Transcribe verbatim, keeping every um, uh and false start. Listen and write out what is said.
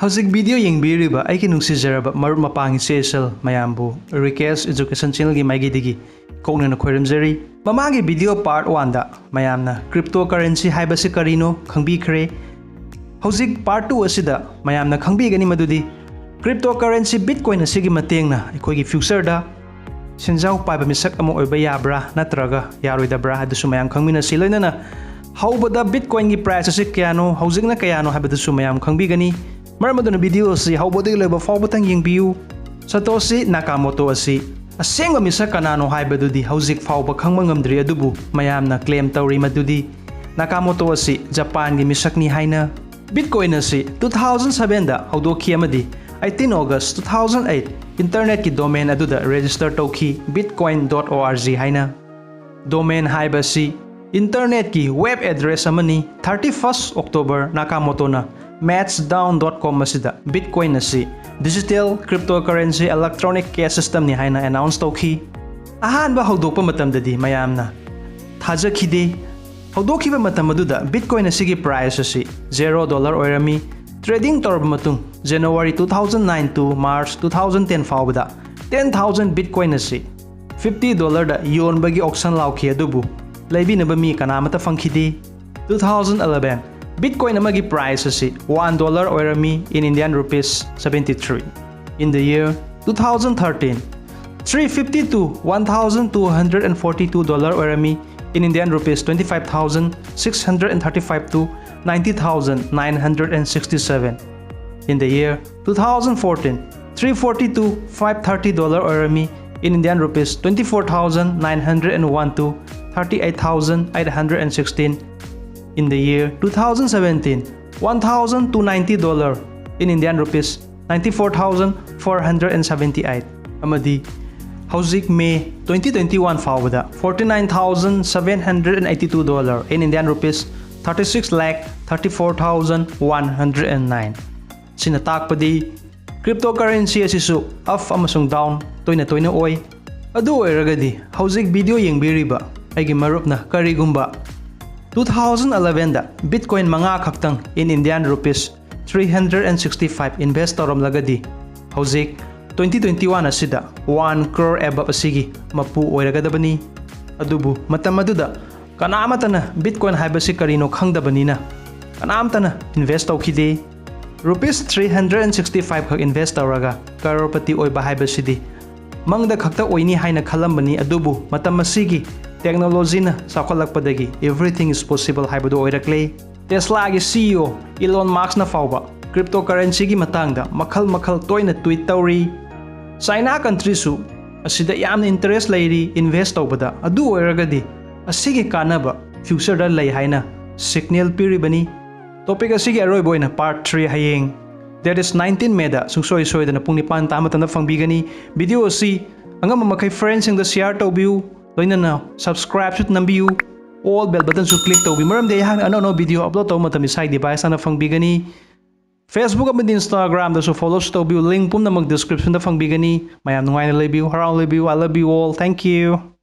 ꯍꯧꯖꯤꯛ video ꯌꯦꯡꯕꯤꯔꯤꯕ ꯑꯩꯒꯤ ꯅꯨꯡꯁꯤꯖꯔꯕ ꯃꯔꯨꯞ ꯃꯄꯥꯡ ꯏꯆꯦ ꯏꯆꯜ ꯃꯌꯥꯝꯕꯨ Rikesh Education Channelꯒꯤ ꯃꯥꯏꯀꯩꯗꯒꯤ ꯀꯣꯛꯅꯅ ꯈꯣꯏꯔꯝꯖꯔꯤ꯫ ꯃꯃꯥꯡꯒꯤ video part oneꯗ ꯃꯌꯥꯝꯅ cryptocurrency ꯍꯥꯏꯕꯁꯤ ꯀꯔꯤꯅꯣ ꯈꯪꯕꯤꯈ꯭ꯔꯦ꯫ ꯍꯧꯖꯤꯛ part two ꯑꯁꯤꯗ ꯃꯌꯥꯝꯅ ꯈꯪꯕꯤꯒꯅꯤ ꯃꯗꯨꯗꯤ cryptocurrency Bitcoin ꯑꯁꯤꯒꯤ ꯃꯇꯦꯡꯅ ꯑꯩꯈꯣꯏꯒꯤ futureꯗ ꯁꯦꯟꯖꯥꯎ ꯄꯥꯏꯕ ꯃꯤꯁꯛ ꯑꯃ ꯑꯣꯏꯕ ꯌꯥꯕ꯭ꯔꯥ ꯅꯠꯇ꯭ꯔꯒ ꯌꯥꯔꯣꯏꯗꯕ꯭ꯔꯥ ꯍꯥꯏꯗꯨꯁꯨ ꯃꯌꯥꯝ ꯈꯪꯃꯤꯟꯅꯁꯤ꯫ ꯂꯣꯏꯅꯅ ꯍꯧꯕꯗ Bitcoinꯒꯤ price ꯑꯁꯤ ꯀꯌꯥꯅꯣ, ꯍꯧꯖꯤꯛꯅ ꯀꯌꯥꯅꯣ ꯍꯥꯏꯕꯗꯨꯁꯨ ꯃꯌꯥꯝ ꯈꯪꯕꯤꯒꯅꯤ꯫ ꯃꯔꯝ ꯑꯗꯨꯅ video ꯑꯁꯤ ꯍꯧꯕꯗꯒꯤ ꯂꯣꯏꯕ ꯐꯥꯎꯕꯇꯪ ꯌꯦꯡꯕꯤꯌꯨ꯫ Satoshi Nakamoto ꯑꯁꯤ ꯑꯁꯦꯡꯕ ꯃꯤꯁꯛ ꯀꯅꯥꯅꯣ ꯍꯥꯏꯕꯗꯨꯗꯤ ꯍꯧꯖꯤꯛ ꯐꯥꯎꯕ ꯈꯪꯕ ꯉꯝꯗ꯭ꯔꯤ, ꯑꯗꯨꯕꯨ ꯃꯌꯥꯝꯅ claim ꯇꯧꯔꯤ ꯃꯗꯨꯗꯤ Nakamoto ꯑꯁꯤ ꯖꯄꯥꯟꯒꯤ ꯃꯤꯁꯛꯅꯤ ꯍꯥꯏꯅ꯫ Bitcoin ꯑꯁꯤ two thousand sevenꯗ ꯍꯧꯗꯣꯛꯈꯤ ꯑꯃꯗꯤ eighteen August two thousand eight internetꯀꯤ domain ꯑꯗꯨꯗ register ꯇꯧꯈꯤ, bitcoin dot org ꯍꯥꯏꯅ꯫ Domain ꯍꯥꯏꯕꯁꯤ internetꯀꯤ web address ꯑꯃꯅꯤ꯫ Thirty first October Nakamotoꯅ matchdown dot com ꯑꯁꯤꯗ Bitcoin ꯑꯁꯤ digital cryptocurrency electronic cash systemꯅꯤ ꯍꯥꯏꯅ announce ꯇꯧꯈꯤ꯫ ꯑꯍꯥꯟꯕ ꯍꯧꯗꯣꯛꯄ ꯃꯇꯝꯗꯗꯤ ꯃꯌꯥꯝꯅ ꯊꯥꯖꯈꯤꯗꯦ꯫ ꯍꯧꯗꯣꯛꯈꯤꯕ ꯃꯇꯝ ꯑꯗꯨꯗ Bitcoin ꯑꯁꯤꯒꯤ price ꯑꯁꯤ zero dollar ꯑꯣꯏꯔꯝꯃꯤ꯫ Trading ꯇꯧꯔꯕ ꯃꯇꯨꯡ January two thousand nine to March two thousand ten ꯐꯥꯎꯕꯗ ten thousand Bitcoin ꯑꯁꯤ fifty dollarꯗ ꯌꯣꯟꯕꯒꯤ auction ꯂꯥꯎꯈꯤ, ꯑꯗꯨꯕꯨ ꯂꯩꯕꯤꯅꯕ ꯃꯤ ꯀꯅꯥ ꯑꯃꯠꯇ ꯐꯪꯈꯤꯗꯦ꯫ Two thousand eleven Bitcoin ꯑꯃꯒꯤ price ꯑꯁꯤ one dollar ꯑꯣꯏꯔꯝꯃꯤ, in Indian rupees seventy three. In the year two thousand thirteen, three fifty to one thousand two hundred and forty two dollar ꯑꯣꯏꯔꯝꯃꯤ, in Indian rupees twenty five thousand six hundred and thirty five to ninety thousand nine hundred and sixty seven. In the year two thousand fourteen, three forty to five thirty dollar ꯑꯣꯏꯔꯝꯃꯤ, in Indian rupees twenty four thousand nine hundred and one to thirty eight thousand eight hundred and sixteen. In the year two thousand seventeen, one thousand two ninety dollar, in Indian rupees ninety four thousand four hundred and seventy eight. ꯑꯃꯗꯤ ꯍꯧꯖꯤꯛ May twenty twenty one ꯐꯥꯎꯕꯗ forty nine thousand seven hundred and eighty two dollar, in Indian rupees thirty six lakh thirty four thousand one hundred and nine. ꯁꯤꯅ ꯇꯥꯛꯄꯗꯤ cryptocurrency ꯑꯁꯤꯁꯨ up ꯑꯃꯁꯨꯡ down ꯇꯣꯏꯅ ꯇꯣꯏꯅ ꯑꯣꯏ꯫ ꯑꯗꯨ ꯑꯣꯏꯔꯒꯗꯤ ꯍꯧꯖꯤꯛ video ꯌꯦꯡꯕꯤꯔꯤꯕ ꯑꯩꯒꯤ ꯃꯔꯨꯞꯅ ꯀꯔꯤꯒꯨꯝꯕ two thousand elevenꯗ Bitcoin ꯃꯉꯥ ꯈꯛꯇꯪ, in Indian rupees three hundred and sixty five invest ꯇꯧꯔꯝꯂꯒꯗꯤ ꯍꯧꯖꯤꯛ twenty twenty one ꯑꯁꯤꯗ one crore above ꯑꯁꯤꯒꯤ ꯃꯄꯨ ꯑꯣꯏꯔꯒꯗꯕꯅꯤ꯫ ꯑꯗꯨꯕꯨ ꯃꯇꯝ ꯑꯗꯨꯗ ꯀꯅꯥ ꯑꯃꯠꯇꯅ Bitcoin ꯍꯥꯏꯕꯁꯤ ꯀꯔꯤꯅꯣ ꯈꯪꯗꯕꯅꯤꯅ ꯀꯅꯥꯝꯇꯅ invest ꯇꯧꯈꯤꯗꯦ꯫ Rupees three hundred and sixty five ꯈꯛ invest ꯇꯧꯔꯒ crorepati ꯑꯣꯏꯕ ꯍꯥꯏꯕꯁꯤꯗꯤ ꯃꯪꯗ ꯈꯛꯇ ꯑꯣꯏꯅꯤ ꯍꯥꯏꯅ ꯈꯜꯂꯝꯕꯅꯤ, ꯑꯗꯨꯕꯨ ꯃꯇꯝ ꯑꯁꯤꯒꯤ technologyꯅ ꯆꯥꯎꯈꯠꯂꯛꯄꯗꯒꯤ everything is possible ꯍꯥꯏꯕꯗꯨ ꯑꯣꯏꯔꯛꯂꯦ꯫ Teslaꯒꯤ CEO Elon Muskꯅ ꯐꯥꯎꯕ cryptocurrencyꯒꯤ ꯃꯇꯥꯡꯗ ꯃꯈꯜ ꯃꯈꯜ ꯇꯣꯏꯅ tweet ꯇꯧꯔꯤ꯫ China countryꯁꯨ ꯑꯁꯤꯗ ꯌꯥꯝꯅ interest ꯂꯩꯔꯤ invest ꯇꯧꯕꯗ꯫ ꯑꯗꯨ ꯑꯣꯏꯔꯒꯗꯤ ꯑꯁꯤꯒꯤ ꯀꯥꯟꯅꯕ futureꯗ ꯂꯩ ꯍꯥꯏꯅ signal ꯄꯤꯔꯤꯕꯅꯤ꯫ Topic ꯑꯁꯤꯒꯤ ꯑꯔꯣꯏꯕ ꯑꯣꯏꯅ part three ꯍꯌꯦꯡ, that is nineteen Mayꯗ ꯁꯨꯡꯁꯣꯏ ꯁꯣꯏꯗꯅ ꯄꯨꯡ ꯅꯤꯄꯥꯟ ꯇꯥ ꯃꯇꯝꯗ ꯐꯪꯕꯤꯒꯅꯤ꯫ Video ꯑꯁꯤ ꯑꯉꯝꯕ ꯃꯈꯩ friendsꯁꯤꯡꯗ share ꯇꯧꯕꯤꯌꯨ, ꯂꯣꯏꯅꯅ subscribeꯁꯨ ꯅꯝꯕꯤꯌꯨ, all bell buttonꯁꯨ click ꯇꯧꯕꯤꯌꯨ, ꯃꯔꯝꯗꯤ ꯑꯩꯍꯥꯛꯅ ꯑꯅꯧ ꯑꯅꯧꯕ video upload ꯇꯧꯕ ꯃꯇꯝ ꯏꯁꯥꯒꯤ deviceꯇ ꯍꯥꯟꯅ ꯐꯪꯕꯤꯒꯅꯤ꯫ Facebook ꯑꯃꯗꯤ Instagramꯗꯁꯨ followꯁꯨ ꯇꯧꯕꯤꯌꯨ, link ꯄꯨꯝꯅꯃꯛ descriptionꯗ ꯐꯪꯕꯤꯒꯅꯤ꯫ ꯃꯌꯥꯝ ꯅꯨꯡꯉꯥꯏꯅ ꯂꯩꯕꯤꯌꯨ, ꯍꯔꯥꯎꯅ ꯂꯩꯕꯤꯌꯨ꯫ I love you all. Thank you.